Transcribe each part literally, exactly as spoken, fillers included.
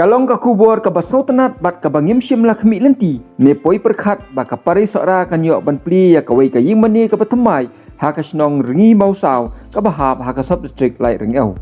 Ka long ka khubor kaba sngewtynnat bad kaba ngim shym la khmih lynti, ne poi pyrkhat ba ka Parish Sohra kan ïoh ban plie ïa kawei ka ïing mane kaba thymmai ha ka shnong Rngi Mawsaw kaba hap ha ka sub district Laitrengew.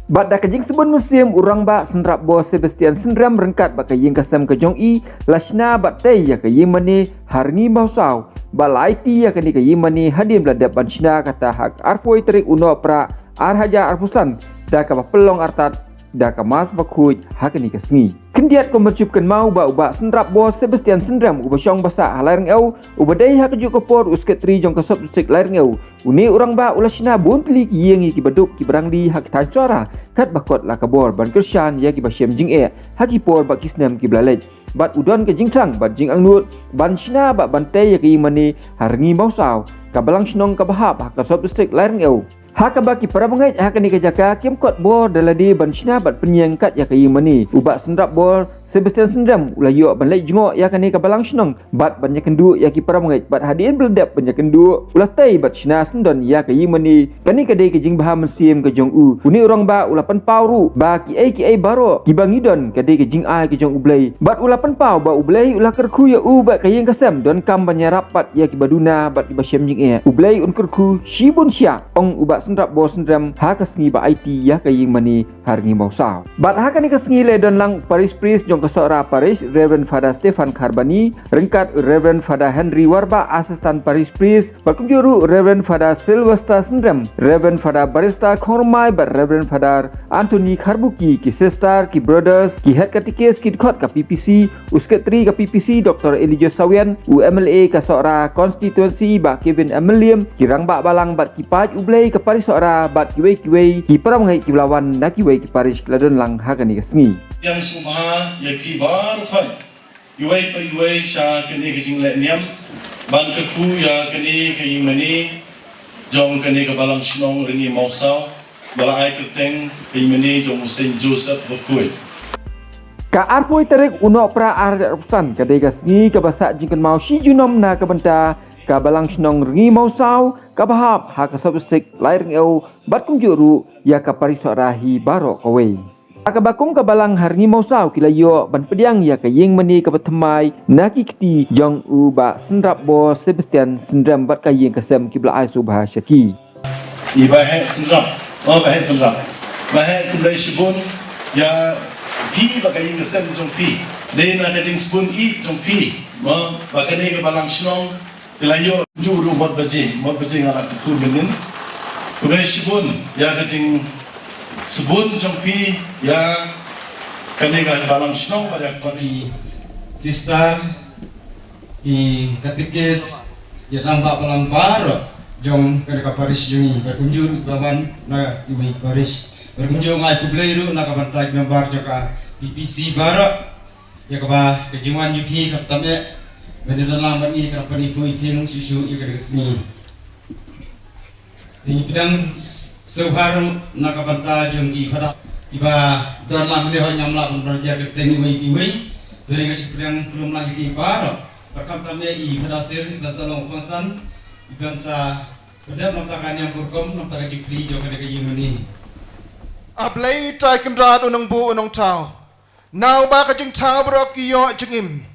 Bad da ka jingsbun mynsiem u Rangbah Synrap Bor Sebastian Synrem ryngkat bad ka ïing ka sem ka jong i la shna bad tei ïa ka ïing mane ha Rngi Mawsaw, bad la aiti ïa kane ka ïing mane hadien ba la dep ban shna kata ha ka arphew tarik u Nohprah ar hajar arphew san, da kaba pynlong artat da ka Mass Bakhuid ha kane ka sngi. Khyndiat kumba jylliew kynmaw ba u Bah Synrap Bor Sebastian Synrem uba shong ba sah ha Laitrengew, uba dei ha kajuh ka por u Secretary jong ka Sub District Laitrengew, une u Rangbah u la shna bun tylli ki ïing ïa ki baduk ki barangli ha ki thaiñ Sohra, katba kot la ka bor ban kyrshan ïa kiba shem jingeh ha ki por bad ki snem kiba la leit. Bad u don ka jingthrang bad jingangnud ban shna bad ban tei ïa ka ïing mane ha Rngi Mawsaw, ka balang shnong kaba hap ha ka Sub District Laitrengew. Ha kaba ki para bangeit ha kane ka jaka kim kot bor da lade ban shna bad pynïeng kat ïa ka ïing mane, u Bah Synrap Bor Sebastian Synrem u la ïoh ban leit jngoh ïa kane ka balang shnong bad ban ïakynduh ïa ki para bangeit, bad hadien ba la dep ban ïakynduh u la tei bad shna syndon ïa ka ïing mane. Kane ka dei ka jingbha mynsiem ka jong u. Une u Rangbah u la pynpaw ruh ba kiei kiei baroh kiba ngi don ka dei ka jingai ka jong U Blei. Bad u la pynpaw ba U Blei u la kyrkhu ïa u bad ka ïing ka sem donkam ban ïarap pat ïa kiba duna bad kiba shem jingeh. U Blei un kyrkhu shibun shiah, ong u Bah Synrap Bor Synrem ha ka sngi ba aiti ïa ka ïing mane ha Rngi Mawsaw. Bad ha kane ka sngi la ïadon lang Parish Priest jong ka Sohra Parish, Reverend Father Stephen Kharbani, ryngkat Reverend Father Henry Warbah, Assistant Parish Priest, bad kumjuh ruh Reverend Father Sylvester Synrem, Reverend Father Barrister Khongrymmai bad Reverend Father Anthony Kharbuki, ki sister, ki brothers, ki head katikis, ki dkhot ka P P C, u Secretary ka P P C Doktor Elijah Sawian, u M L A ka Sohra Constituency Bah Kevin M Mylliem, ki rangbah balang bad ki paid U Blei ka Parish Sohra bad kiwei kiwei ki para bangeit kiba la wan na kiwei ki parish ki la don lang ha kane ka sngi. Ïa sngewbha ïa phi baroh khoit, iwei pa iwei sha kane ka jingleh niam ban kyrkhu ïa kane ka ïing mane jong kane ka balang shnong Rngi Mawsaw, ba la ai kyrteng ka ïing mane jong u Saint Joseph Bakhuid. Ka arphew tarik u Nohprah ar hajar arphew san ka dei ka sngi kaba sah jingkynmaw shi junom na ka bynta ka balang shnong Rngi Mawsaw kaba hap ha ka Sub District Laitrengew bad kumjuh ruh ïa ka Parish Sohra hi baroh kawei. Ha kaba kum ka balang ha Rngi Mawsaw ki la ïoh ban pdiang ïa ka ïing mane kaba thymmai na ki kti jong u Bah Synrap Bor Sebastian Synrem bad ka ïing ka sem kiba la ai sngewbha sha ki. I Bah Heh Synrap, oh Bah Heh Synrap, Bah Heh, khublei shibun ïa phi bad ka ïing ka sem jong phi. Dei na ka jingsbun ïeit jong phi, mo, ba kane ka balang shnong ka la ïoh ju ruh mot baje, mot baje nga la kyrkhu mynnin. Khublei shibun ïa ka jingsbun jong phi ïa kane ka balang shnong bad ïa ka parish. Sister, ki katikis, ïa rangbah balang baroh jong kane ka parish jong ngi, bad kumjuh ruh ba wan na kiwei ki parish. Bad kumjuh nga ai khublei ruh na ka bynta ki member jong ka P P C baroh. Ïa kaba ka jingwan jong phi khamtam eh ban ïadon lang bad ngi, ka la pyniphuh iphieng shuh shuh ïa kane ka sngi. Te ngi pdiang sngewbha ruh na ka bynta jong ki phada kiba don lang mynne, hooid ngam lah ban pynjah kyrteng iwei pa iwei. Te nga shu pdiang khlem lang ïa ki baroh. Bad khamtam eh i Phada Sir iban sa long u kongsan, iban sa pyndep na bynta ka niam ka rukom, na bynta ka jingplie jong kane ka ïing mane. A Blei Trai Kynrad, u nongbuh u nongthaw, na uba ka jingthaw baroh ki ïoh jingim.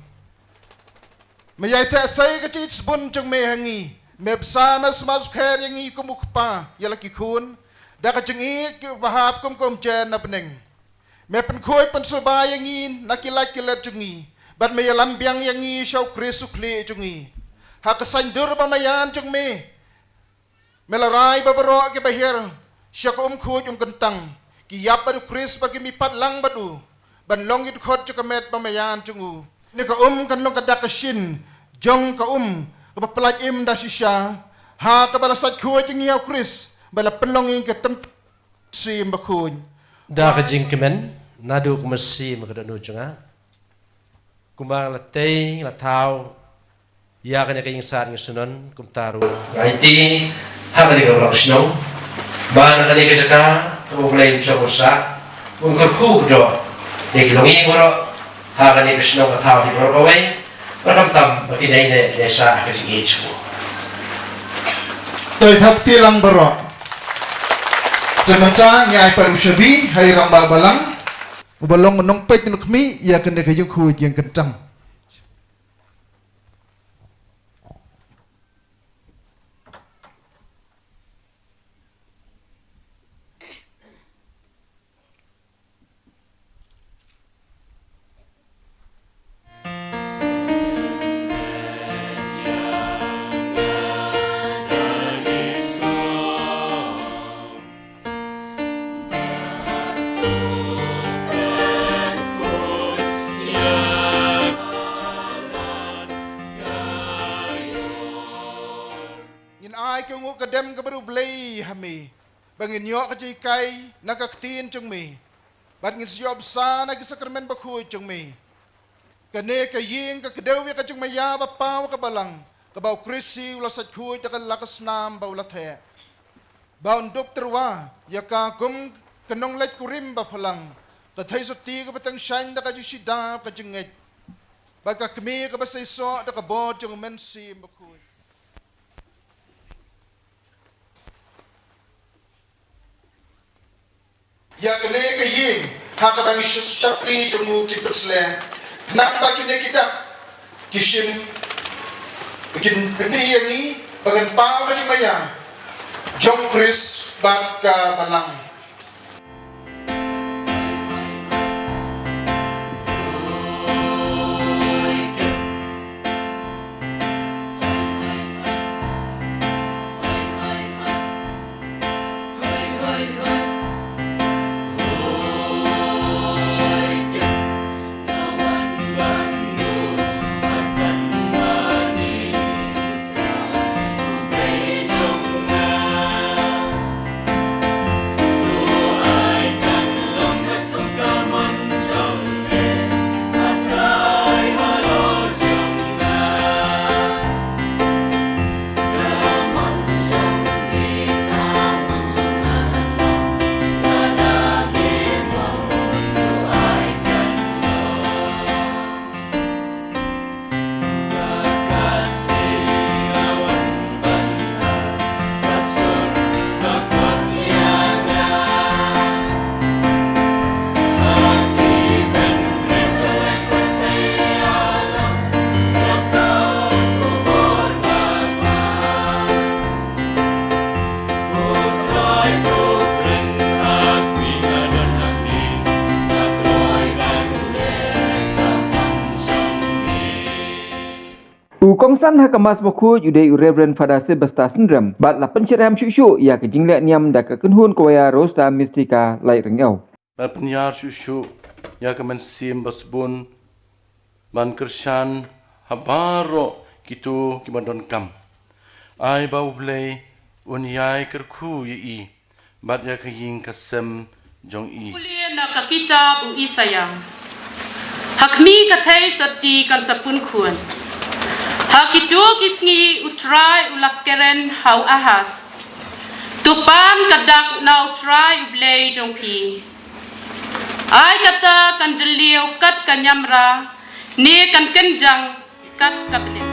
Me ïai theh sei ka jingsbun jong me ha ngi. Me bsa, me sma sukher ïa ngi kum u kpa ïa la ki khun, da ka jingïeit kaba hap kum ka umjen na bneng. Me pynkhuid pynsyrwa ïa ngi na ki lait ki let jong ngi, bad me ïalam biang ïa ngi sha u Khrist u khlieh jong ngi. Ha ka saiñdur ba maïan jong me, me la rai ba baroh kiba hiar sha ka um khuid um kyntang ki ïap bad u Khrist bad ki mihpat lang bad u, ban long ki dkhot jong ka met ba maïan jong u. Kane ka um kan long ka dak ka shin jong ka um kaba pyllait im da shisha, ha kaba la sait khuid ïa ngi ha u Khrist, ba la pynlong ïa ngi ka tymmen ka mynsiem bakhuid. Da ka jingkmen naduh ka mynsiem ka dohnud jong nga, kumba la tei la thaw ïa kane ka ïing sat ïing shnong, kumta ruh nga aiti ha kane ka balang shnong ba na kane ka jaka kaba U Blei un shong un sah, un kyrkhu kyrdoh ïa ki longïing baroh ha kane ka shnong ka thaw hi baroh kawei. Bad khamtam ba kine kine kine sah ha ka jingïeit jong u. To ïa thap kti lang baroh. Te mynta ngi ai pat u shabi ha i rangbah balang. uba long u nongpeit nongkhmih ïa kane ka ïingkhuid ïingkyntang. Ngin ai ka nguh ka dem kaba u Blei ha me, ba ngin ïoh ka jinghikai na ka ktien jong me, bad ngin sa ïoh bsa na ki sakramen bakhuid jong me. Kane ka ïing ka kdew ïa ka jingmaïa ba paw ka balang, kaba u Khrist u la sait khuid da ka la ka snam ba u la theh, ba un dup tyrwa ïa ka kum ka nongleit kurim ba phalang, ka theisotti kaba tyngshaiñ da ka jingshida ka jingngeit, bad ka kmie kaba seisoh da ka bor jong u Mynsiem Bakhuid. Ïa kane ka ïing ha kaba ngi shakri jong u ki pynshlur, khnang ba kine ki dak ki shim, kin pyni ïa ngi ba kan paw ka jingmaïa jong Khrist bad ka balang. U kongsan ha ka Mass Bakhuid u dei u Reverend Father Sylvester Synrem, bad la pynshitrhem shuh shuh ïa ka jingleh niam da ka kynhun kwaya Rosetta Mystica Laitryngew. Bad pynïar shuh shuh ïa ka mynsiem basbun ban kyrshan ha baroh kito kiba donkam. Ai ba U Blei un ïai kyrkhu ïa i bad ïa ka ïing ka sem jong i. Pule na ka kitab u Isaïah. Ha khmih ka theisotti kan sa pun khun. Ha kito ki sngi U Trai u la kren ha u Ahas: To pan ka dak na U Trai U Blei jong phi. Ai kata kan jylliew kat ka niamra, ne kan kynjang kat ka bneng.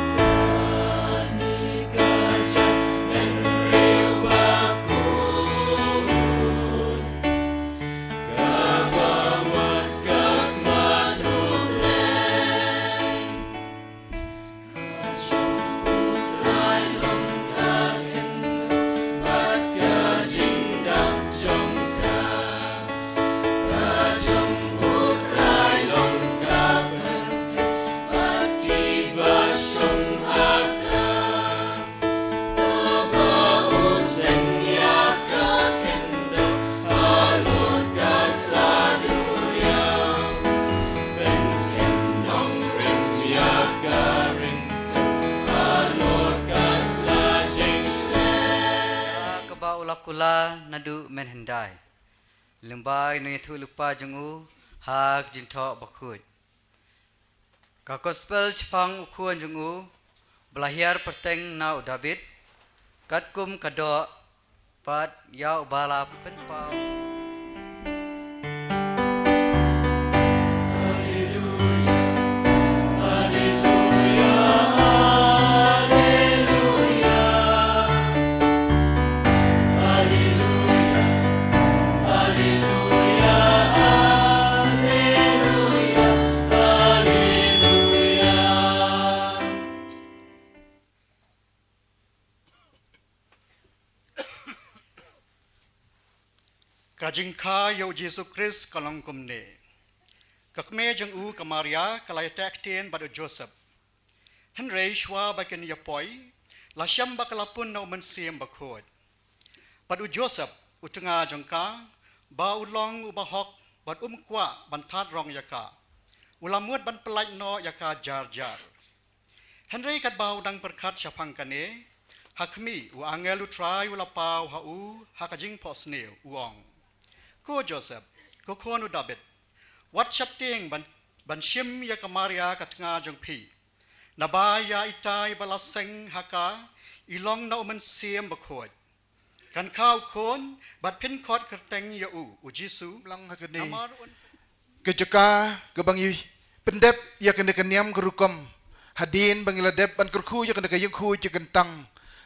Kaba u la kular naduh mynhyndai. Lyngba ki nongïathuhlypa jong u ha ka Jingthoh Bakhuid. Ka Gospel shaphang u khun jong u ba la hiar pyrteng na u Dabid, katkum ka doh bad ïa uba la pynpaw. Jingkha ïa u Jisu Khrist ka long kumne. Ka kmie jong u ka Maria ka la ïateh ktien bad u Joseph. Hynrei shwa ba kin ïa poi, la shem ba ka la pun na u Mynsiem Bakhuid. Bad u Joseph, u tnga jong ka, ba u long u bahok, bad um kwah ban thad rong ïa ka, u la mut ban pyllait noh ïa ka jar jar. Hynrei katba u dang pyrkhat shaphang kane, ha khmih, u angel u Trai u la paw ha u ha ka jingphohsniew, u ong: Ko Joseph, ko khun u Dabid, wat sheptieng ban, ban shim ïa ka Maria ka tnga jong phi, naba ïa itai ba la seng ha ka i long na u Mynsiem Bakhuid. Kan kha u khun, bad phin khot kyrteng ïa u, u Jisu. Lang ha kane. Namar un ka jaka kaba ngi pyndep ïa kane ka niam ka rukom, hadien ba ngi la dep ban kyrkhu ïa kane ka ïing khuid ïa ka kyntang,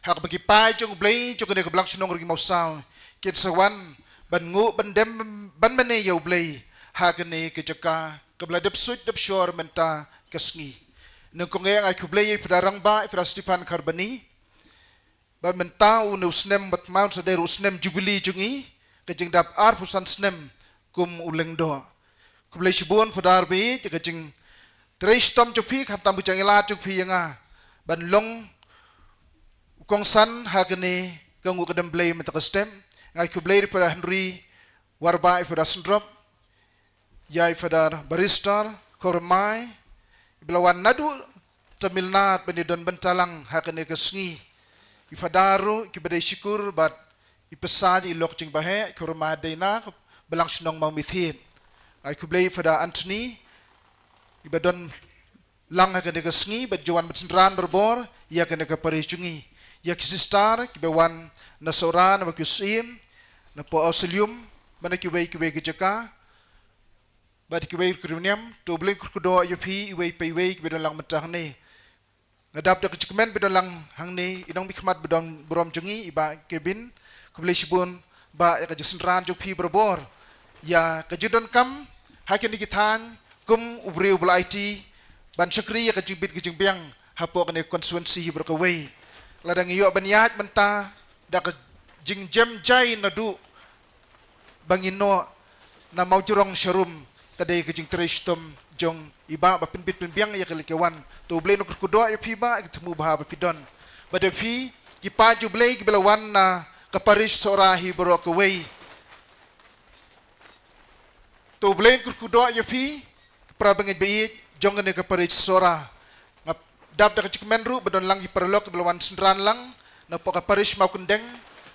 ha kaba ki paid jong U Blei jong kane ka Balang Shnong Rangi Mawsaw kin sa wan ban nguh ban dem ban mane ïa U Blei ha kane ka jaka kaba la dep suit dep shor mynta ka sngi. Nyngkong eh nga ai khublei ïa i Phadar Rangbah, i Phadar Stephen Kharbani, ba mynta une u snem, bad mynta sa dei ruh u snem Jubilee jong i, ka jingdap arphew san snem kum u Lyngdoh. Khublei shibun Phadar bad ïa ka jingtrei shitom jong phi, khamtam ka jingïaleh jong phi ïa nga ban long u kongsan ha kane ka nguh ka dem Blei mynta ka step. Nga ai khublei ïa i Phadar Henry Warbah, i Phadar Sndrop, ïa i Phadar Barrister Khongrymmai, iba la wan naduh Tamil Nadu ban ïadon bynta lang ha kane ka sngi. I Phadar ruh, kiba dei shikur bad i pisa i lok jingbaheh, Khongrymmai Dei na Balang Shnong Mawmynthied. Nga ai khublei i Phadar Anthony, iba don lang ha kane ka sngi, bad ki wan bad synran barabor ïa kane ka parish jong ngi. Ïa ki sister kiba wan na Sohra, na Bakusim, na Pawsilium, bad na kiwei kiwei ki jaka, bad kiwei ki riewniam, to U Blei un kyrkhu doh ïa phi iwei pa iwei kiba don lang mynta hangne. Nga dap da ka jingkmen ba don lang hangne i nongmihkhmat ba don burom jong ngi, i Bah Kevin. Khublei shibun Bah ïa ka jingsynran jong phi barabor ïa ka jingdonkam ha kine ki thaiñ kum u briew ba la aiti ban shakri ïa ka jingbit ka jingbiang hapoh kane ka constituency hi baroh kawei. Lada ngi ïoh ban ïaid mynta da ka jingjem jai naduh ba ngin noh na Mawjrong sharum, ka dei ka jingtrei shitom jong i Bah ba pynbit pynbiang ïa ka leit ka wan. To U Blei un kyrkhu doh ïa phi Bah, ïa ka thmu bha ba phi don. Bad ïa phi ki paid U Blei kiba la wan na ka parish Sohra hi baroh kawei, to U Blei un kyrkhu doh ïa phi, ki para bangeit ba ïeit jong kane ka parish Sohra. Nga dap da ka jingkmen ruh ba don lang ki paralok kiba la wan synran lang napoh ka parish Mawkyndeng,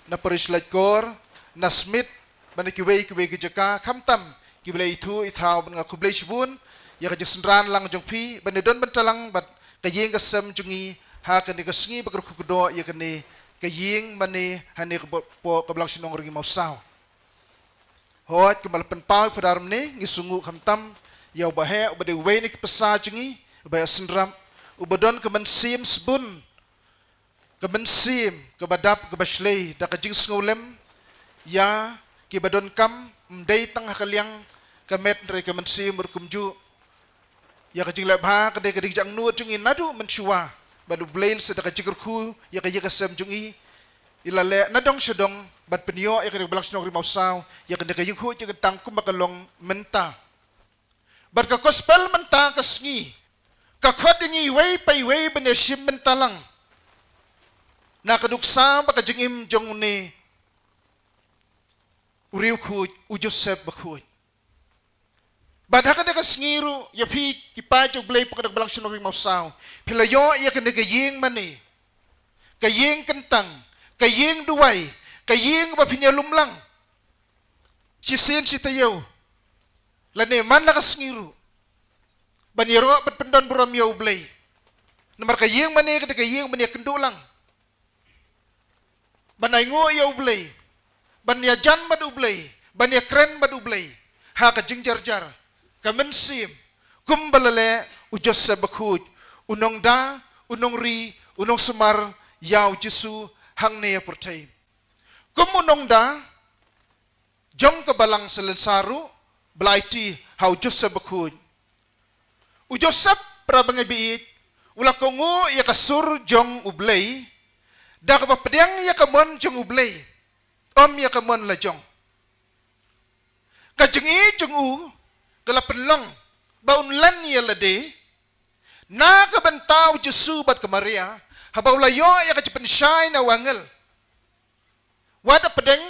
na parish Laitkor, na Smit, bad na kiwei kiwei ki jaka, khamtam kiba la ithuh ithaw. Bad nga khublei shibun ïa ka jingsynran lang jong phi ban ïadon bynta lang bad ka ïing ka sem jong ngi ha kane ka sngi ba kyrkhu doh ïa kane ka ïing mane hangne hapoh ka Balang Shnong Rangi Mawsaw. Hooid, kumba la pynpaw i Phadar mynne, ngi sngewnguh khamtam ïa u Bah Heh, uba dei uwei na ki pisa jong ngi, u Bah Heh Synrap, uba don ka mynsiem sbun, ka mynsiem kaba dap kaba shlei da ka jingsngewlem ïa kiba donkam, ym dei tang ha ka liang ka met hynrei ka mynsiem ruh kumjuh. Ïa ka jingleh bha ka dei ka dei ka jingangnud jong ngi naduh mynshuwa, bad U Blei lehse da ka jingkyrkhu ïa ka ïing ka sem jong ngi, i la leh nadong shadong ban pynïoh ïa kane ka Balang Shnong Rangi Mawsaw ïa kane ka ïing khuid ïa ka kyntang kumba ka long mynta. Bad ka gospel mynta ka sngi ka khot ïa ngi iwei pa iwei ban ïashim bynta lang na ka nuksa bad ka jingim jong une u riewkhuid, u Joseph Bakhuid. Bad ha kane ka sngi ruh, ïa phi ki paid jong U Blei hapoh kane ka Balang Shnong Rangi Mawsaw, phi la ïoh ïa kane ka ïing mane, ka ïing kyntang, ka ïing duwai, ka ïing ba phin ïalum lang shisien shi taïew, lane man la ka sngi ruh, ban ïaroh bad pyndon burom ïa U Blei. Namar ka ïing mane ka dei ka ïing ban ïakynduh lang, ban ainguh ïa U Blei, ban ïajan bad U Blei, ban ïakren bad U Blei ha ka jingjarjar, ka mynsiem, kumba la leh u Joseph Bakhuid, u nongda, u nongri, u nongsumar ïa u Jisu hangne ha pyrthei. Kum u nongda jong ka Balang Salensar ruh ba la aiti ha u Joseph Bakhuid. U Joseph, para bangeit ba ïeit, u la kohnguh ïa ka sur jong U Blei da kaba pdiang ïa ka mon jong U Blei, ym ïa ka mon la jong. Ka jingïeit jong u ka la pynlong ba un len ïa lade na ka bynta u Jisu bad ka Maria, haba u la ïoh ïa ka jingpynshai na u angel. Wat da pdeng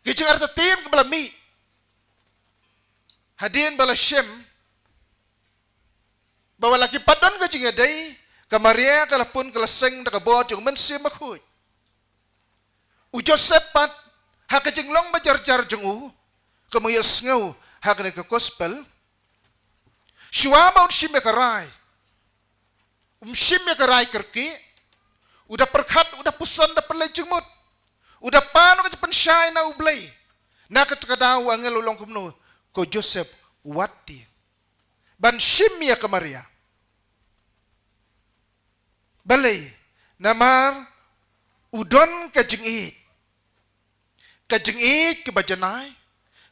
ka jingartatien kaba la mih, hadien ba la shem ba wat la kim pat don ka jingïadei, ka Maria ka la pun ka la seng da ka bor jong u Mynsiem Bakhuid. U Joseph pat, ha ka jinglong ba jar jar jong u, kum u ïohsngew ha kane ka gospel, shuwa ba un shim ïa ka rai, um shim ïa ka rai kyrkieh, u da pyrkhat, u da puson, da pynleit jingmut, u da pan ka jingpynshai na U Blei. Na kata ka daw u angel u la ong kumno, ko Joseph, wat tieng ban shim ïa ka Maria. Balei? Namar u don ka jingïeit. Ka jingïeit kaba janai,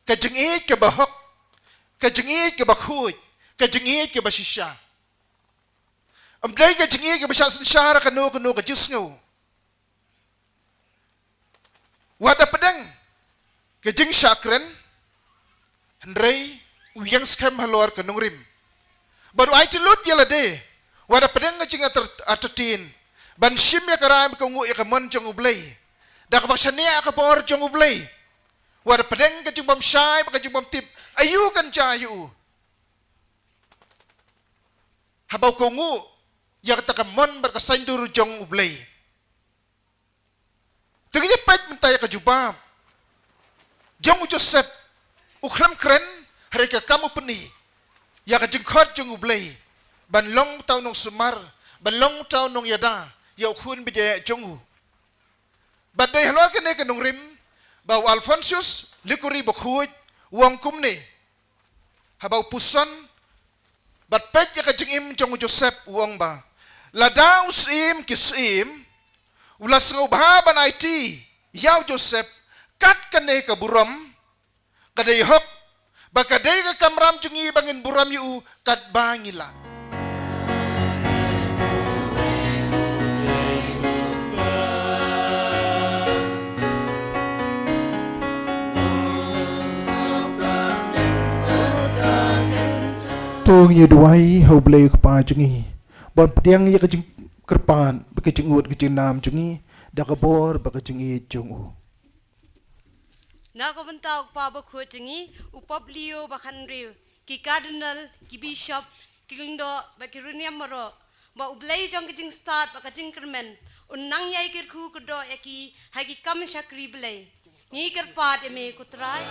ka jingïeit kaba hok, ka jingïeit kaba khuid, ka jingïeit kaba shisha. Ym dei ka jingïeit kaba shah synshar ha kano kano ka jingsngew. Wat da pdeng ka jingshah kren, hynrei u ïeng skhem halor ka nongrim. Bad u aiti lut ïa lade, wat da pdeng ka jingartatien, ban shim ïa ka rai bad ka nguh ïa ka mon jong U Blei, da kaba shaniah ka bor jong U Blei. Wat da pdeng ka jingbymshai bad ka jingbymtip aïu kan jia ïa u, haba u kohnguh ïa kata ka mon bad ka saiñdur jong U Blei. Te ngin ïa peit mynta ïa ka jubab jong u Joseph. U khlem kren, hynrei ka kam u pyni ïa ka jingkhot jong U Blei ban long uta u nongsumar, ban long uta u nongïada ïa u khun ba ïaid jong u. Bad dei halor kane ka nongrim ba u Alphonsus Liguori Bakhuid u ong kumne, haba u puson bad peit ïa ka jingim jong u Joseph, u ong ba lada u Syiem ki syiem u la sngewbha ban aiti ïa u Joseph kat kane ka burom, ka dei hok, ba ka dei ka kamram jong ngi ba ngin burom ïa u katba ngi lah. To ngin ïa duwai ha U Blei U Kpa jong ngi ban pdiang ïa ka jingkyrpad bad ka jingud ka jingnam jong ngi da ka bor bad ka jingïeit jong u. Na ka bynta U Kpa Bakhuid jong ngi, u Pope Leo ba khathynriew, ki Cardinal, ki Bishop, ki Lyngdoh bad ki riewniam baroh, ba U Blei jong ka jingstad bad ka jingkyrmen un nang ïai kyrkhu kyrdoh ïa ki ha ki kam shakri Blei. Ngi kyrpad ïa me ko Trai.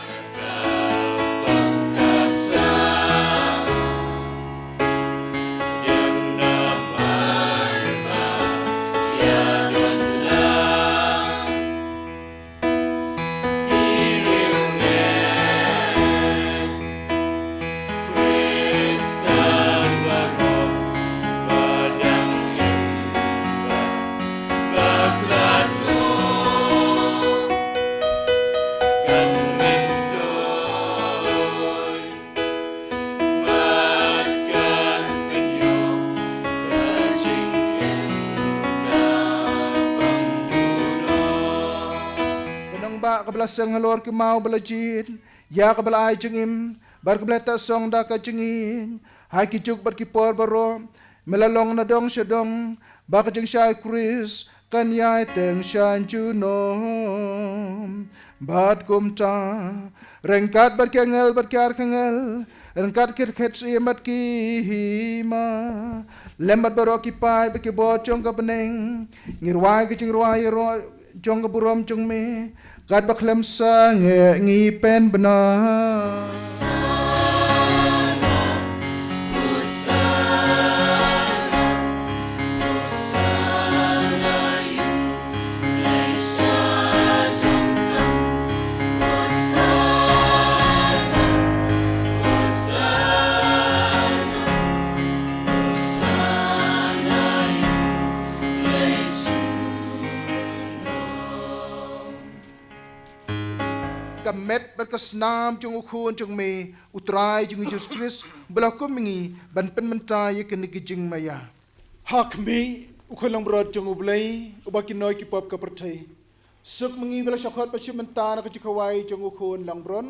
Ka nongbah kaba la seng halor ki maw ba la jied, ïa kaba la ai jingim bad kaba la ïatehsong da ka jingïeit ha ki juk bad ki por baroh, me la long na dong sha dong ba ka jingshai Khrist kan ïai teng shaiñ junom. Bad kumta ryngkat bad ki angel bad ki arkangel, ryngkat ki khet syiem bad ki hima, lem bad baroh ki paid bad ki bor jong ka bneng, ngi rwai ka jingrwai ïaroh jong ka burom jong me, katba khlem sangeh ngi pen bna. Ka met bad ka snam jong u Khun jong me, u Trai jong ngi Jisu Khrist, ba la kum ngi ban pynmynta ïa kane ka jingmaïa. Ha khmih, u Khun langbrot jong U Blei, uba kynnoh ki pop ka pyrthei. Suk ma ngi ba la shah khot bad shim bynta na ka jingkhawai jong u Khun Langbrun.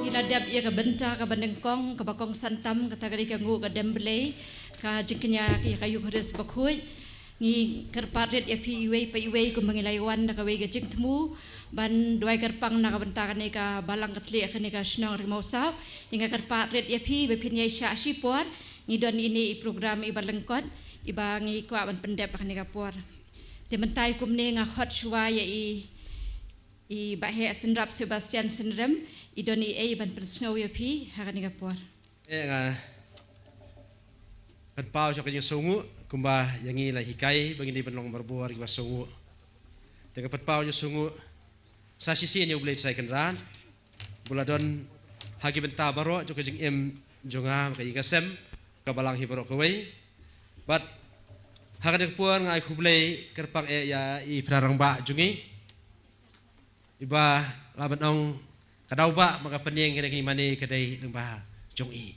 Ngi la dep ïa ka bynta kaba nyngkong, kaba kongsan tam, kata ka dei ka nguh ka dem Blei, ka jingkñia ïa ka Eukharist bakhuid. Ngi kyrpad rit ïa phi iwei pa iwei kumba ngi la ïa wan da kawei ka jingthmu ban duwai kyrpang na ka bynta kane ka balang ka thylliej kane ka shnong Ri Mawsaw. Ngi kyrpad rit ïa phi ba phin ïai shah shipor. Ngi don ine i program iba lyngkot iba ngi kwah ban pyndep ha kane ka por. Te mynta kumne nga khot shuwa ïa i, i Bah Heh Synrap Sebastian Synrem, i don i ei ban pynsngew ïa phi ha kane ka por. Eh, nga pynpaw sha ka jingsngewnguh kumba ïa ngi la hikai ba ngin dei ban long barabor kiba sngewnguh. Te nga pynpaw jingsngewnguh sa shisien ïa U Blei Trai Kynrad ba la don ha ki bynta baroh jong ka jingim jong nga, ka ïing ka sem, ka balang hi baroh kawei. Bad ha kane ka por nga ai khublei kyrpang eh ïa i Phra Rangbah jong ngi, iba lah ban ong ka daw ba ma ka pynïeng kane ka ïing mane ka dei lyngba jong i.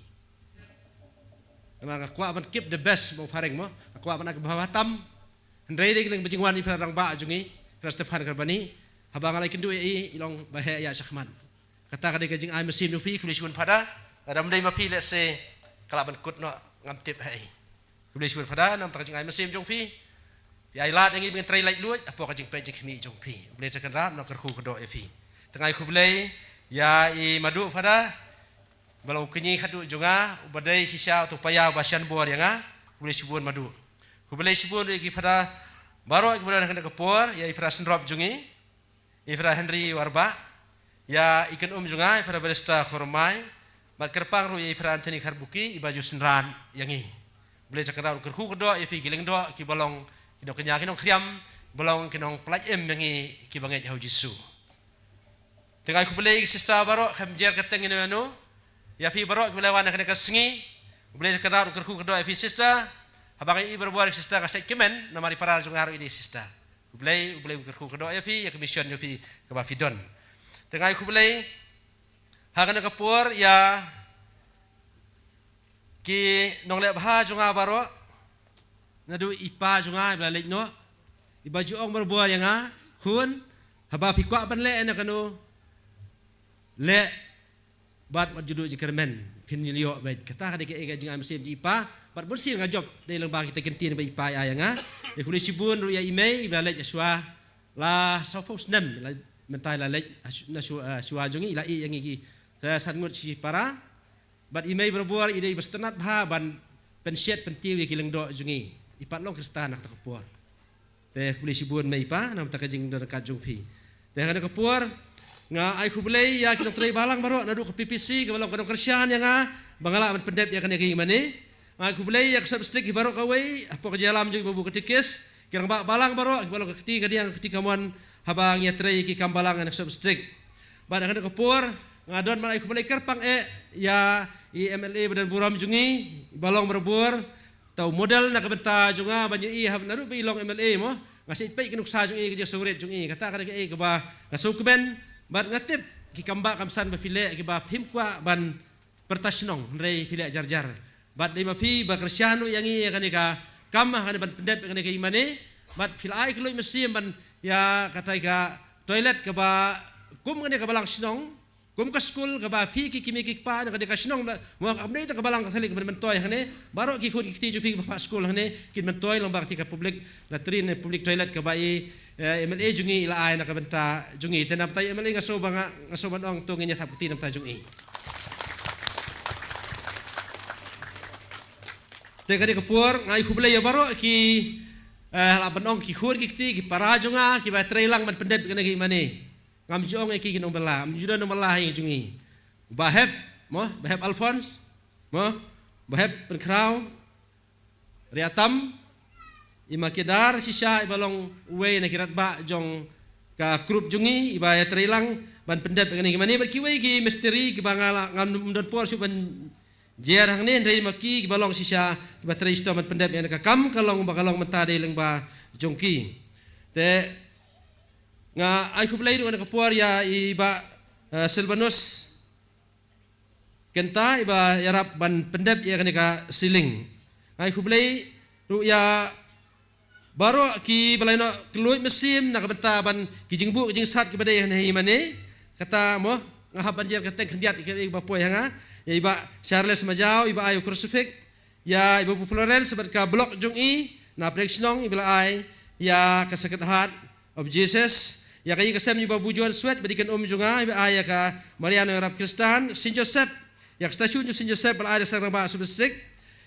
Namar nga kwah ban keep the best mo phareng mo, nga kwah ban ai kaba bha tam. Hynrei dei ka long ba jingwan i Phra Rangbah jong ngi, Phra Stephan Karbani, haba nga la ïakynduh ïa i, i long ba heh ïa shakhmat. Kata ka dei ka jingai mynsiem jong phi, khublei shibun Phada. Lada ym dei ma phi lehse ka lah ban kut noh ngam tip haei. Khublei shibun Phada namar ka jingai mynsiem jong phi. Phi ai lad ïa ngi ba ngin trei laitluid hapoh ka jingpeit jingkhmih jong phi. U Blei Trai Kynrad un kyrkhu kyrdoh ïa phi. Te nga ai khublei ïa i Madu Phada, ba long u kñi khatduh jong nga, uba dei shisha uto u paia uba shan bor ïa nga. Khublei shibun Madu. Khublei shibun ïa ki Phada baroh kiba don ha kane ka por, ïa i Phra Synrop jong ngi, i Phra Henry Warbah, ïa i Kynum jong nga i Phra Barista Khormai, bad kyrpang ruh ïa i Phra Anthony Kharbuki iba ju synran ïa ngi. U Blei Trai Kynrad un kyrkhu kyrdoh ïa phi ki lyngdoh kiba long ki nongkñia ki nongkhriam, ba long ki nongpynlait im ïa ngi kiba ngeit ha U Jisu. Te nga ai khublei ïa ki sister baroh, khlem jer kyrteng ïano ïano, ïa phi baroh kiba la wan ha kane ka sngi. U Blei Trai Kynrad un kyrkhu kyrdoh ïa phi sister. Haba nga ïohi barabor ïa ki sister nga shait kmen namar i para jong nga ruh i dei sister. U Blei, U Blei un kyrkhu kyrdoh ïa phi, ïa ka mission jong phi kaba phi don. Te nga ai khublei ha kane ka por ïa ki nongleh bha jong nga baroh, naduh i pa jong nga iba la leit noh, iba ju ong barabor ïa nga, khun, haba phi kwah ban leh na kano, leh bad wat ju duh jingkyrmen, phin ïoh beit. Kata ka dei ka, ka jingai mynsiem jong i pa, bad bun sien nga jop dei lyngba kita ki kyntien ba i pa i ai ïa nga. Te khublei shibun ruh ïa i mei iba la leit shuwa la sawphew snem, la mynta i la leit na shuwa, shuwa jong ngi, i la ïeh ïa ngi ki, eh, san ngut shipara. Bad i mei barabor i dei ba sngewtynnat bha ban pynshet pyntiew ïa ki lyngdoh jong ngi. I pat long Khristan ha kata ka por. Te khublei shibun mei pa namar kata ka jingdon ryngkat jong phi. Te ha kane ka por nga ai khublei ïa ki nongtrei balang baroh naduh ka P P C kaba long ka nongkyrshan ïa nga ba nga lah ban pyndep ïa kane ka ïing mane. Nga ai khublei ïa ka Sub District hi baroh kawei, hapoh ka jingïalam jong i Babu Katikis, ki rangbah balang baroh, kiba long ka kti kadiang ka kti kamon, haba ngi ïatrei ïa ki kam balang na ka Sub District. Bad ha kane ka por, nga don ban ai khublei kyrpang eh, ïa i M L A ba don burom jong ngi, i ba long barabor, tang u model na ka bynta jong nga ban ïohi haba naduh ba i long M L A mo, nga sa peit ka nuksa jong i, ka jingsngewrit jong i, kata ka dei kaei kaba nga sngewkmen, bad nga tip, ki kam bah kam san ba phi leh, kiba phim kwah ban pyrta shnong, hynrei phi leh jar jar. Bad dei ma phi ba kyrshan ruh ïa ngi ïa kane ka kam, ha kane ban pyndep ïa kane ka ïingmane. Bad phi la ai ka luid mynsiem ban ïa katai ka toilet kaba kum kane ka balang shnong, kum ka skul kaba phi ki kmie ki kpa na kane ka shnong ba, mo kam dei tang ka balang Katholik ban myntoi hangne, baroh ki khun ki kti jong phi kiba phah skul hangne, kin myntoi lyngba kata ka public latrine, public toilet kaba i, eh, M L A jong ngi i la ai na ka bynta jong ngi. Te na bynta i M L A nga sngew ba nga, nga sngew ban ong to ngin ïa thap kti na bynta jong i. Te kane ka por nga ai khublei ïa baroh ki, eh, la ban ong ki khun ki kti, ki para jong nga, kiba trei lang ban pyndep kane ka ïingmane. Ngam ju ong ïa ki ki nongbylla, ngam ju don nongbylla ha ïing jong ngi. Bah Hep, mo, Bah Hep Alphonse, mo, Bah Hep Pynkhraw, Riatam, i ma Kedar shisha iba long uwei na ki rangbah jong ka group jong ngi, iba ïatrei lang ban pyndep kane ka ïingmane, bad kiwei ki mistri kiba nga la, ngam don por shuh ban jer hangne, hynrei ma ki kiba long shisha, kiba trei shitom ban pyndep ïa kane ka kam, ka long ba ka long mynta dei lyngba jong ki. Te nga ai khublei ruh ha kane ka por ïa i Bah, eh, Silvanus Kynta iba ïarap ban pyndep ïa kane ka ceiling. Nga ai khublei ruh ïa baroh kiba la ïoh noh ka luid mynsiem na ka bynta ban ki jingbuh ki jingsat kiba dei hangne ha ïingmane. Kata mo, nga hap ban jer kyrteng khyndiat ïa kiba poi ha nga. Ïa i Bah Charles Majaw, iba ai u crucifix. Ïa i Babu Florence bad ka block jong i na pdeng shnong, iba la ai ïa ka Sacred Heart of Jesus. Ïa ka ïing ka sem i Babu John Swet, ba dei ka um jong nga, iba ai ïa ka Maria Nongrap Khristan. Saint Joseph, ïa ka statue jong Saint Joseph ba la ai da ka Seng Rangbah Sub District.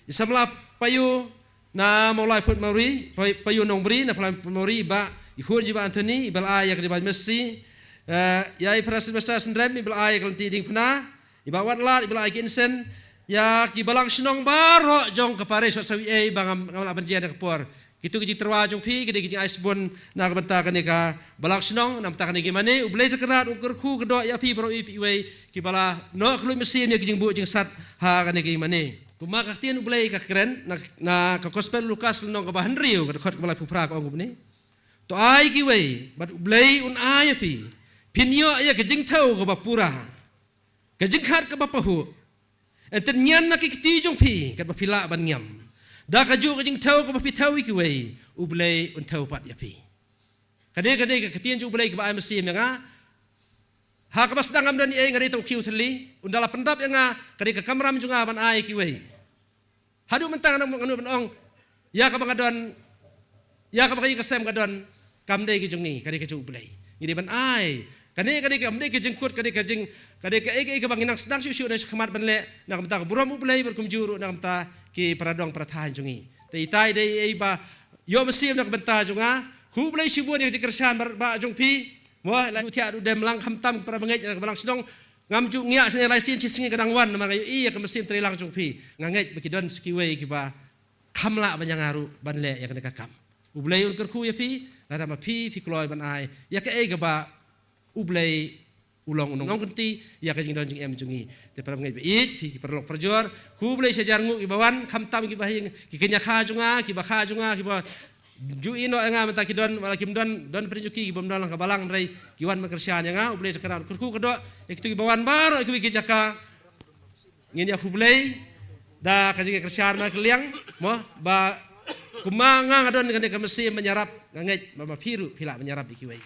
I samla payu na Mawlai Phuntmawri, pay-, payu Nongbri na Mawlai Phuntmawri, i Bah, i khun jong i Bah Anthony, iba la ai ïa ka Divine Mercy. Eh, ïa i Phra Sylvester Synrem, iba la ai ïa ka lynti diengphna. I Bah Wanlad, iba la ai ki insen, ïa ki balang shnong baroh jong ka parish wat sawi ei ba ngam, ngam lah ban jer ha kane ka por. Kito ki jingtyrwa jong phi, ki dei ki jingai sbun na ka bynta kane ka balang shnong, na ka bynta kane ka ïingmane, U Blei Tynrai un kyrkhu kyrdoh ïa phi baroh iwei pa iwei, kiba la noh ka luid mynsiem ïa ki jingbuh jingsat ha kane ka ïingmane. Kumba ka ktien U Blei ka kren, na, na ka Gospel Lukas lynnong kaba hynriew, ka dkhot kaba laiphew phra ka ong kumne. To ai kiwei, bad U Blei un ai ïa phi, phin ïoh ïa ka jingthew kaba pura. Ka jingkhat kaba pahuh. Hynrei ngan na ki kti jong phi, katba phi lah ban ngiam. Da kajuh ka jingthew kaba phi thew ïa kiwei, U Blei un thew pat ïa phi. Kane, kane ka ktien jong U Blei kaba ai mynsiem ïa nga. Ha kaba sdang ngam don ei, nga dei tang u khiew thylli, un da la pyndap ïa nga, kane ka kamram jong nga ban ai ïa kiwei. Haduh mynta nga, nga, nga ban ong, ïa kaba nga don, ïa kaba ka ïing ka sem ka don, kam dei ka jong ngi, ka dei ka jong U Blei. Ngi dei ban ai. Kane, kane kam dei ka jingkut, kane ka jing, kane kaei kaei kaba ngi nang sdang shuh shuh na shakhmat ban leh, na ka bynta ka burom U Blei, bad kumjuh ruh na ka bynta ki para dong para thaiñ jong ngi. Te itai dei ei ba ïoh mynsiem na ka bynta jong nga. Khublei shibun ïa ka jingkyrshan bad ba jong phi. Mo, la duh thiah duh dem lang, khamtam ki para bangeit na ka balang shnong. Ngam ju ngiah shane lai sien shi sngi ka dang wan, namar nga ïohi ïa ka mynsiem trei lang jong phi. Nga ngeit ba ki don sa kiwei kiba kham lah ban ïa nga ruh ban leh ïa kane ka kam. U Blei un kyrkhu ïa phi, lada ma phi, phi kloi ban ai ïa kaei kaba U Blei u long u nongkynti ïa ka jingdon jingem jong ngi. Te para bangeit ba ïeit, phi ki paralok parajor, khublei shi hajar nguh kiba wan, khamtam kiba ha ïing, ki kñia kha jong nga, kiba kha jong nga, kiba ju ïehnoh ïa nga mynta ki don, wat la kim don, don pyrshah jong ki, ki bym don lang ha ka balang, hynrei ki wan ban kyrshan ïa nga. U Blei Tynrai un kyrkhu kyrdoh ïa kito kiba wan baroh ïa kiwei ki jaka. Ngin ïa khublei da ka jingkyrshan markylliang, mo, ba kumba nga, nga don kane ka mynsiem ban ïarap, nga ngeit ba ma phi ruh phi lah ban ïarap ïa kiwei.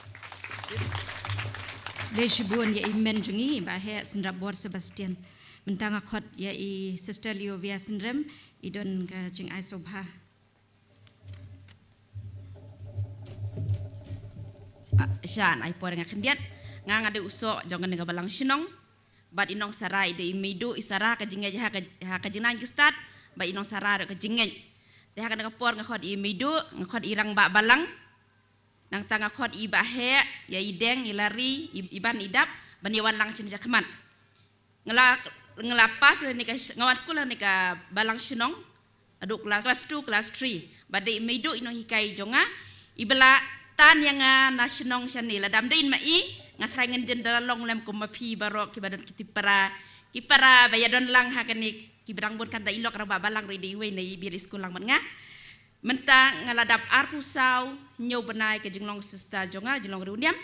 Khublei shibun ïa i men jong ngi, Bah Heh Synrapbor Sebastian. Mynta nga khot ïa i Sister Liovia Synrem, i don ka jingai sngewbha. Ah, sha, ai por nga khyndiat. Nga, nga dei u soh jong kane ka balang shnong. Bad i Nongsara i dei i meiduh, i Sara ka jingngeit ha ka, ha ka jingnang jingstad. Bad i Nongsara ruh ka jingngeit. Te ha kane ka por nga khot i meiduh, nga khot i rangbah balang. Nangta nga khot i Bah Heh, ïa i Deng, i Lari, i, i Ban, i Dap, ban ïa wan lang sha kane shakhmat. Nga la, nga la pass ha kane ka sh-, nga wan skul ha kane ka balang shnong. haduh klas, klas two, klas three. Bad dei i mei duh i nonghikai jong nga, i ba la tan ïa nga na shnong shane. Lada ym dei ma i, nga tharai ngin jin da la long lem kum ma phi baroh ki ba don ki para, ki para ba ïa don lang ha kane, ki ba dang bun. Kata i lok rangbah balang ruh i dei iwei na i ba ïa skul lang bad nga. Mynta nga la dap arphew saw, hynñiew bnai ka jinglong sister jong nga, jinglong riewniam.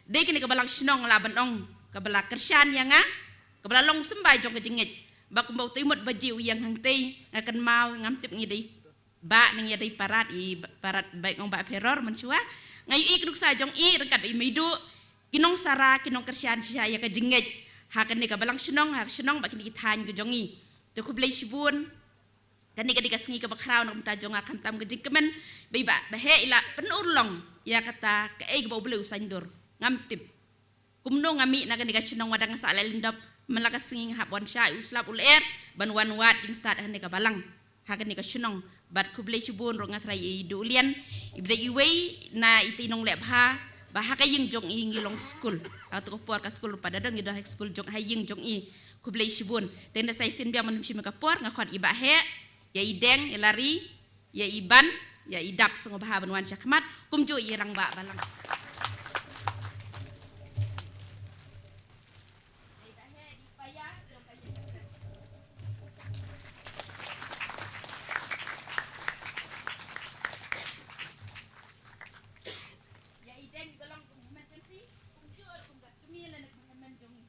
Dei kane ka balang shnong la ban ong, ka ba la kyrshan ïa nga, ka ba la long symbai jong ka jingngeit. Ba kumba u Tymot Baji u ïeng hangtei, nga kynmaw, ngam tip ngi dei bah ne ngi dei parat, i parat ba ong Bah Pheror mynshuwa. Nga ïohi ka nuksa jong i ryngkat bad i mei duh, ki nongsara, ki nongkyrshan shisha ïa ka jingngeit ha kane ka balang shnong, ha ka shnong bad kine ki thaiñ ka jong i. Te khublei shibun. Kane ka dei ka sngi ka ba khraw na ka bynta jong nga, khamtam ka jingkmen ba i Bah Heh i la pynurlong ïa kata kaei kaba U Blei u saiñdur. Ngam tip kumno nga mih na kane ka shnong, wat la nga sah leh lyngdoh, man la ka sngi nga hap wan shah ïa u slap u lyer ban wan wad jingstad ha kane ka balang, ha kane ka shnong. Bad khublei shibun ruh, nga tharai i Duh Lian i ba dei iwei na ita i nongleh bha ba ha ka ïing jong i ngi long skul. Ha kato ka por ka skul ruh pat da don, ngi don ha skul jong, ha ïing jong i. Khublei shibun. Te ynda sa shisien biang ban ym shim ïa ka por, nga khot i Bah Heh, ïa i Deng, ïa Lari, ïa i Ban, ïa i Dap, sngewbha ban wan shakhmat kumjuh i rangbah balang. Ïa i Deng i ba long kum hynmen jong i, kumjuh ruh kum ka kmie lane kum hynmen jong i.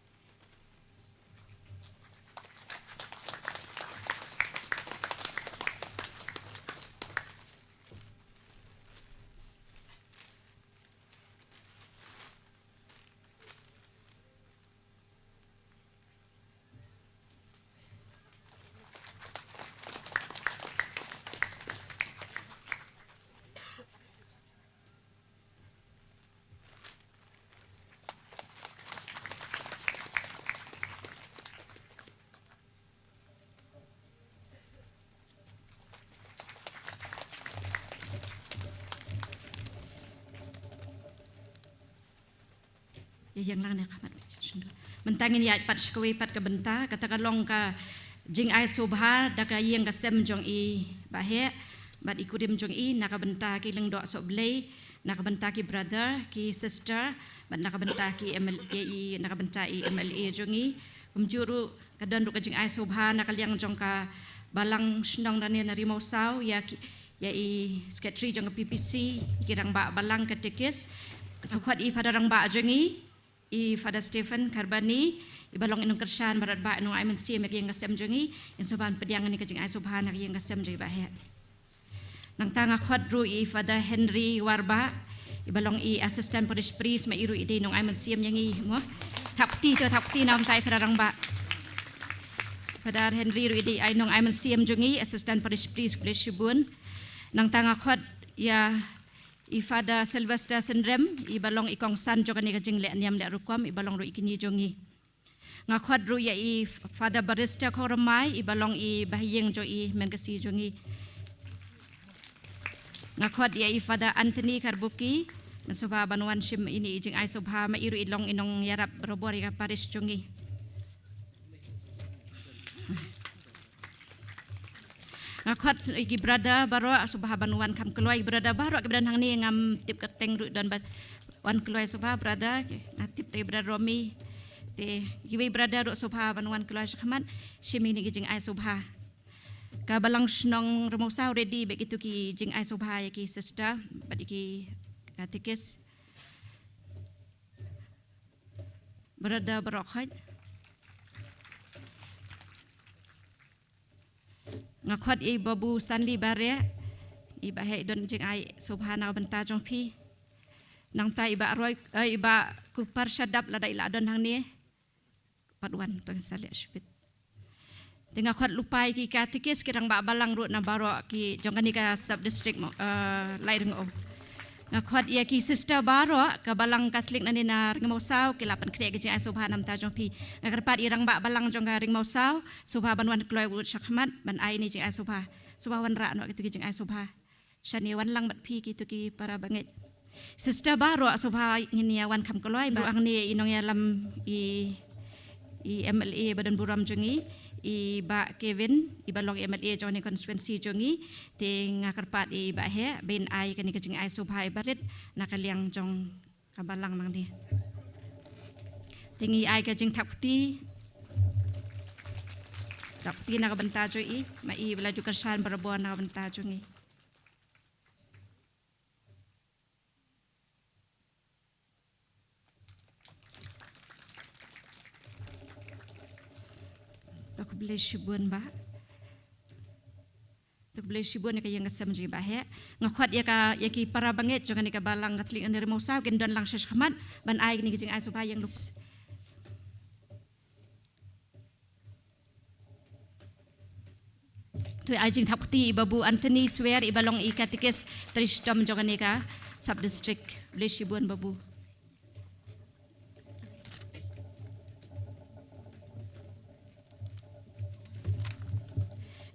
Ïa ïeng lang ne ka mat. Mynta ngin ïaid pat sha kawei pat ka bynta, kata ka long ka jingai sngewbha da ka ïing ka sem jong i Bah Heh bad i kurim jong i, na ka bynta ki lyngdoh sohblei, na ka bynta ki brother, ki sister, bad na ka bynta ki M L A, i, na ka bynta i M L A jong i. Kumjuh ruh ka don ruh ka jingai sngewbha na ka liang jong ka balang shnong lane na Ri Mawsaw, ïa ki, ïa i secretary jong ka P P C, ki rangbah balang, katekis. Sngewkhot i Father rangbah jong i, i Father Stephen Kharbani, i ba long i nongkyrshan baroh ba i nongai mynsiem ïa ka ïing ka sem jong i. Ngin sngewbha ban pdiang ïa ka jingai sngewbha na ka ïing ka sem jong i Bah Heh. Nangta nga khot ruh i Father Henry Warbah, i ba long i assistant parish priest, ma i ruh i dei nongai mynsiem ïa ngi mo. Thap kti to, thap kti na ka bynta i Father rangbah. Father Henry ruh i dei i nongai mynsiem jong i, assistant parish priest, khublei shibun. Nangta nga khot ïa i Father Sylvester Synrem, i ba long i kongsan jong kane ka jingleh niam leh rukom, i ba long ruh i kñi jong i. Nga khot ruh ïa i Father Barrister Khongrymmai, i ba long i bahaïing jong i, hynmen ka sngi jong i. Nga khot ïa i Father Anthony Kharbuki, nga sngewbha ban wan shim ïa ine i jingai sngewbha, ma i ruh i long i nongïarap barabor ïa ka parish jong i. Nga khot ïa ki brother baroh, sngewbha ban wan kham kloi, ki brother baroh ki ba don hangne, ngam tip kyrteng ruh don, bad wan kloi sngewbha brother, nga tip te brother Romi, te kiwei brother ruh sngewbha ban wan kloi shakhmat, shim ïa kine ki jingai sngewbha. Ka balang shnong Ri Mawsaw ready bad kito ki jingai sngewbha ïa ki sister bad ïa ki katekis. Brother baroh khot. Nga khot i Babu Stanley Bareh, i Bah Heh i don jingai sngewbha na ka bynta jong phi. Nangta i Bah Roy, eh, i Bah Kupar Shadap, lada i la don hangne. Pat wan to ngin sa leh shibit. Te nga khot lypa ïa ki katekis, ki rangbah balang ruh na baroh ki jong kane ka sub district mo, eh, Lairngaw. Nga khot ïa ki sister baroh, ka balang Katholik nangne na Ri Mawsaw, ki la pynkhreh ki jingai sngewbha na ka bynta jong phi. Nga kyrpad ïa i rangbah balang jong ka Ri Mawsaw, sngewbha ban wan kloi shakhmat, ban ai ïa ine i jingai sngewbha. Sngewbha wanrah noh ïa kito ki jingai sngewbha. Shane wan lang bad phi kito ki para bangeit. Sister baroh sngewbha ngin ïa wan kham kloi, baroh hangne i nongïalam i i M L A ba don burom jong ngi, i Bah Kevin, i ba long M L A jong kane ka constituency jong ngi, te nga kyrpad ïa i Bah Heh ba in ai kane ka jingai sngewbha iba rit na ka liang jong ka balang nangne. Te ngi ai ka jingthap kti, thap kti na ka bynta jong i, ma i ba la ju kyrshan barabor na ka bynta jong ngi. To khublei shibun Bah. To khublei shibun ïa ka ïing ka sem jong i Bah Heh. Nga khot ïa ka, ïa ki para bangeit jong kane ka balang Katholik na Ri Mawsaw kin don lang sha shakhmat ban ai kane ka jingai sngewbha ïa nga. To ai jingthap kti i Babu Anthony Swer, i ba long i katikis trei shitom jong kane ka sub district. Khublei shibun Babu.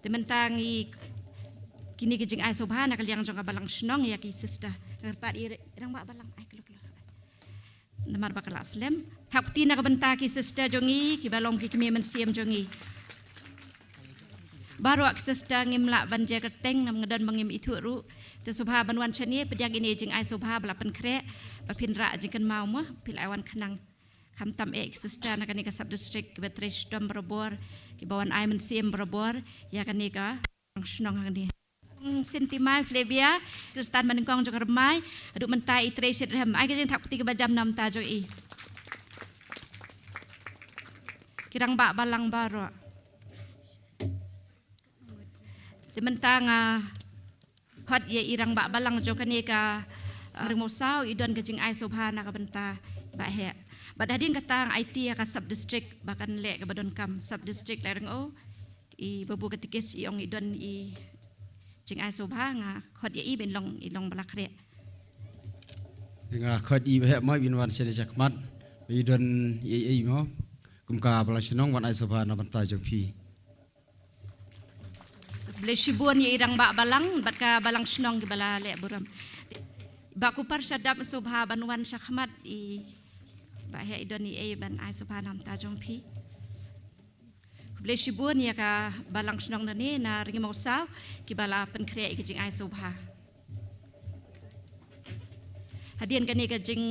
Te mynta ngi kine ki jingai sngewbha na ka liang jong ka balang shnong ïa ki sister. Kyrpad i rangbah balang, ai, kloi kloi. Namar ba ka la slem. Thap kti na ka bynta ki sister jong ngi, ki ba long ki kmie mynsiem jong ngi. Baroh ki sister ngim lah ban jia kyrteng namar nga don ba ngim ithuh ruh. Te sngewbha ban wan shane, pdiang ine i jingai sngewbha ba la pynkhreh, ba phin rah jingkynmaw mo, phi lah wan khnang. Khamtam eh ki sister na kane ka sub district, ki ba trei shitom barabor, ki ba wan ai mynsiem barabor ïa kane ka shnong hangne. Sintimai Flavia Kristan Maningkong jong ka Rymai, haduh mynta i trei shitrhem. Ai ka jingthap kti kaba jam na ka bynta jong i. Ki rangbah balang baroh. Te mynta nga khot ïa i rangbah balang jong kane ka, uh, Ri Mawsaw, i don ka jingai sngewbha na ka bynta Bah Heh. Bad hadien kata nga aiti ïa ka sub district ba kan leh kaba donkam, sub district Lairyngew. I Babu katikis i ong i don i jingai sngewbha, nga khot ïa i ba in long, i long ba la khreh. Nga khot i Bah Heh mo, ba in wan shane shakhmat, ba i don i, i mo kum ka balang shnong wan ai sngewbha na ka bynta jong phi. Khublei shibun ïa i rangbah balang bad ka balang shnong ki ba la leh burom. Bah Kupar Shadap, sngewbha ban wan shakhmat, i Bah Heh i don i ei ban ai sngewbha na ka bynta jong phi. Khublei shibun ïa ka balang shnong nangne na Ri Mawsaw, ki ba la pynkhreh ïa ka jingai sngewbha. Hadien kane ka jing,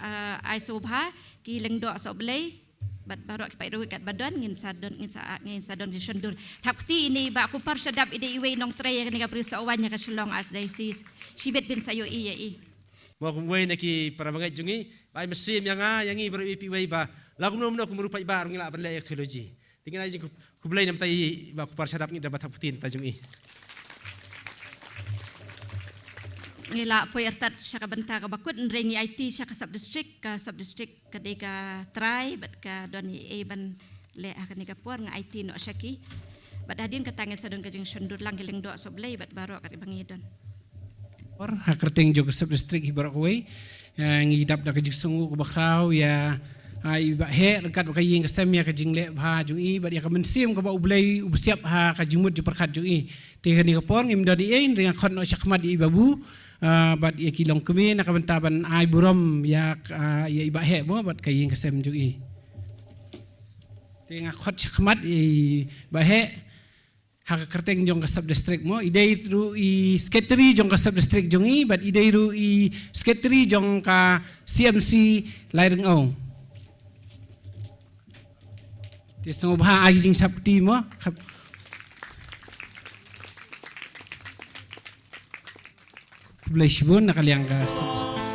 ah, ai sngewbha, ki lyngdoh sohblei bad baroh ki paidbah ruh katba don, ngin sa don, ngin sa, ngin sa don jingshondur. Thap kti ine i Bah Kupar Shadap, i dei iwei nongtrei ïa kane ka Parish of Wan ïa ka Shillong Archdiocese. Shibit phin sa ïohi ïa i. Mo kum iwei na ki para bangeit jong ngi, ba ai mynsiem ïa nga, ïa ngi baroh iwei pa iwei ba la kumno kumno kum ruh paidbah ruh ngi lah ban leh ïa ka theology. Te ngin ai jingkhublei na ka bynta i Bah Kupar Shadap, ngi da ba thap kti na ka bynta jong i. Ngi la poi artat sha ka bynta kaba kut, hynrei ngi aiti sha ka sub district, ka sub district ka dei ka trai bad ka don i ei ban leh ha kane ka por, nga aiti noh sha ki. Bad hadien kata ngin sa don ka jingshondur lang, ki lyngdoh sohblei bad baroh kat ba ngi don. Por ha kyrteng jong ka sub district hi baroh kawei, eh, ngi dap da ka jingsngewnguh kaba khraw ïa, ah, i Bah Heh ryngkat bad ka ïing ka sem ïa ka jingleh bha jong i bad ïa ka mynsiem kaba U Blei u ba siap ha ka jingmut jingpyrkhat jong i. Te kane ka por ngim don ei ei, hynrei nga khot noh shakhmat ïa i Babu, ah, bad ïa ki longkmie na ka bynta ban ai burom ïa, ah, ïa i Bah Heh mo bad ka ïing ka sem jong i. Te nga khot shakhmat ïa i Bah Heh ha ka kyrteng jong ka sub district mo, i dei ruh i secretary jong ka sub district jong i bad i dei ruh i secretary jong ka C M C Lairyngew. Te sngewbha ai jingthap kti mo. Khublei shibun na ka liang ka sub district.